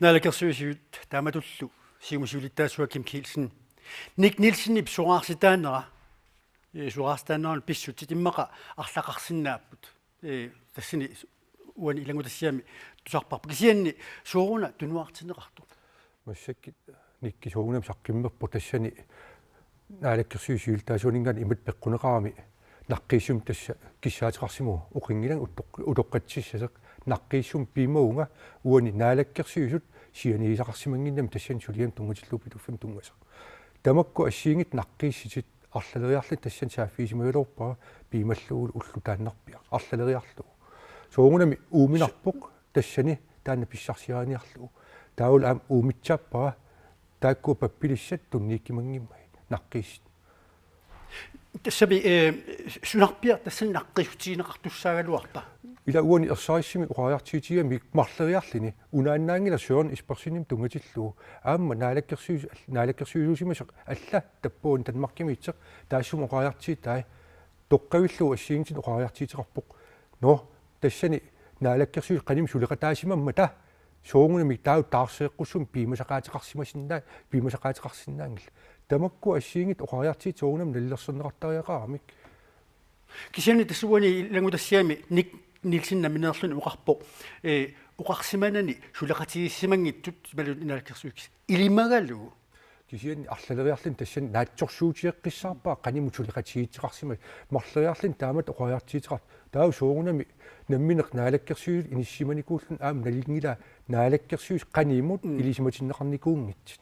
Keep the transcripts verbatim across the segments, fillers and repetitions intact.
Naalakkersuisut taamatullu Siumup siulittaasua Kim Kielsen. Nick Nielsenip soraarsitaanera, eh, soraarsitaanera pissutsit immaqa arlaqarsinnaapput. Eh, tassani uani ilanngutassiami tusarparput. Kisianni sooruna tunuartinneqartoq? Massakkut Nick soorunami saqqummerpoq tassani Naalakkersuisut siulittaasuaninngaanniit imatut peqquneqarami naqqiissumik tassa kissaateqarsimavoq oqanngilanga utoq-, utoqqatsissaasoq naqqiissumik piumavunga uani Naalakkersuisut sianigisaqarsimannginnami tassani suliamut tunngatillugu Pituffimmi tunngasoq. Tamakku assigiinngitsut naqqiissutit arlaleriarluni tassani saaffigisimagaluarpara piumallugulu ulloq taannarpiaq arlaleriarlugu. Soorunami uuminarpoq tassani taanna pissarsiariniarlugu. Taavalu aamma uumitsaappara taakku pappilissat tunniukkimanngimmata naqqiissut. Tassami, eh, sunarpiaq tassani naqqiissutigineqartussaagaluarpa? Ila uani ersarissumik oqariartuutigigamik marloriarluni unaannaanngilaq Søren Espersenimut tunngatillugu aamma naalakkersuis-, naalakkersuisuusimasoq alla tappavani Danmarkimiittoq taassuma oqariartuutai toqqavillugu assigiinngitsunik oqariartuuteqarpoq. Nå, tassani naalakkersuisut qanimut suleqataasimammata soorunami taava taarseeqqussummik piumasaqaateqarsimasinnaanngilaq, piumasaqaateqarsinnaanngilaq. Tamakku assigiinngitsut oqariartuutit soorunami nalilersorneqartariaqaramik. Kisianni tassa uani ilanngutassiami Nick Nielsen nammineerluni oqarpoq, eh, oqarsimanani suleqatigiissimanngitsut imaluunniit naalakkersuisut ilimagalugu. Kisianni arlaleriarluni tassani naatsorsuutigeqqissaarpara qanimut suleqatigiittoqarsimasoq marloriarluni taamatut oqariartuuteqartoq. Taava soorunami nammineq naalakkersuisut inissisimanikuulluni aamma nalinngilaa naalakkersuisut qanimut Mm. ilisimatinneqarnikuunngitsut.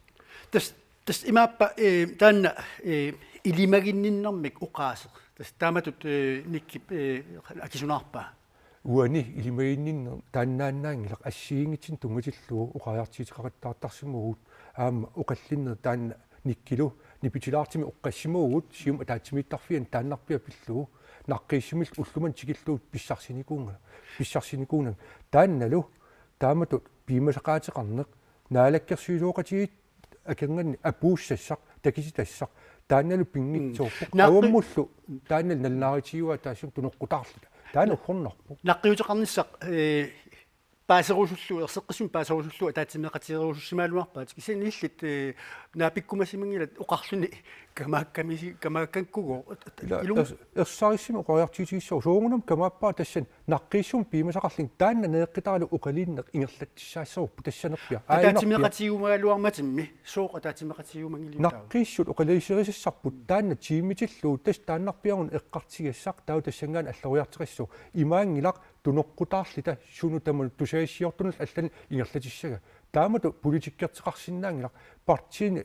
Tas-, tassa imaappa, eh, taanna, eh, ilimaginninnermik oqaaseq. Tassa taamatut, eh, Nickip, eh, akisunaarpaa. Uani ilimaginninneq taannaannaanngilaq assigiinngitsunik tunngatillugu oqariartuuteqaqattaartarsimavugut aamma oqallinneq taanna Nickilu nipitilaartumik oqqassimavugut Siumup ataatsimiittarfiani taannarpiaq pillugu naqqiissumillu ullumimut tikillugu pissarsinikuunngilaq, pissarsinikuunngilaq. Taannalu taamatut piumasaqaateqarneq naalakkersuisooqatigiit akornanni apuussassaq, takutitassaq, taannalu pinngitsoorpoq. Mm. Naqqi- Avammullu taannalu nalunaarutigaara taassuma tunoqqutaarluta. Taanna uggornarpoq. Naqqiuteqarnissaq, eh, paaserusullugu, erseqqissumik paaserusullugu ataatsimeeqatigerusussimagaluarpaat. Kisianni illit, eh, naapikkumasimanngillat oqarluni kamaakkamisi-, kamaakkanngikkuugooq. Ila ilum- ers-, ersarissumik oqariartuutigissavara soorunami kamaappara tassani naqqiissumik piumasaqarluni taanna neeqqitaralu oqaluunneq ingerlatsissaassavarput tassanerpiaq. Aajuna ataatsimeeqatigiumagaluarmatimmi, sooq ataatsimeeqatigiumanngiliuk taava? Naqqiissut oqaluuserisassarput taanna tiimitillugu tassa taannarpiaruna eqqartugassaq taava tassanngaanniit alloriartoqassaaq imaanngilaq tunoqqutaarluta sunut tamanut tusagassiortunullu allanut ingerlatissagaa. Taamatut politikkerteqarsinnaanngilaq partiini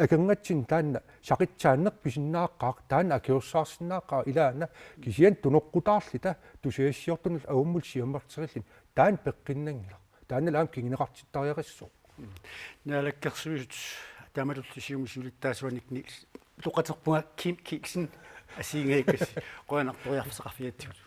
akornatsinni taanna saqitsaanneq pisinnaaqqaaq, taanna akuersaarsinnaaqqaaq ilaana, kisianni tunoqqutaarluta tusagassiortunullu avammullu siammarterilluni taanna peqqinnanngilaq. Taannalu aamma kinguneqartittariaqassaaq. Naalakkersuisut taamatullu Siumup siulittaasuanik Niels, utoqqatserpunga Kim Kielsen assigiinngikkaasi qujanartoriarfissaqarfigatsigut.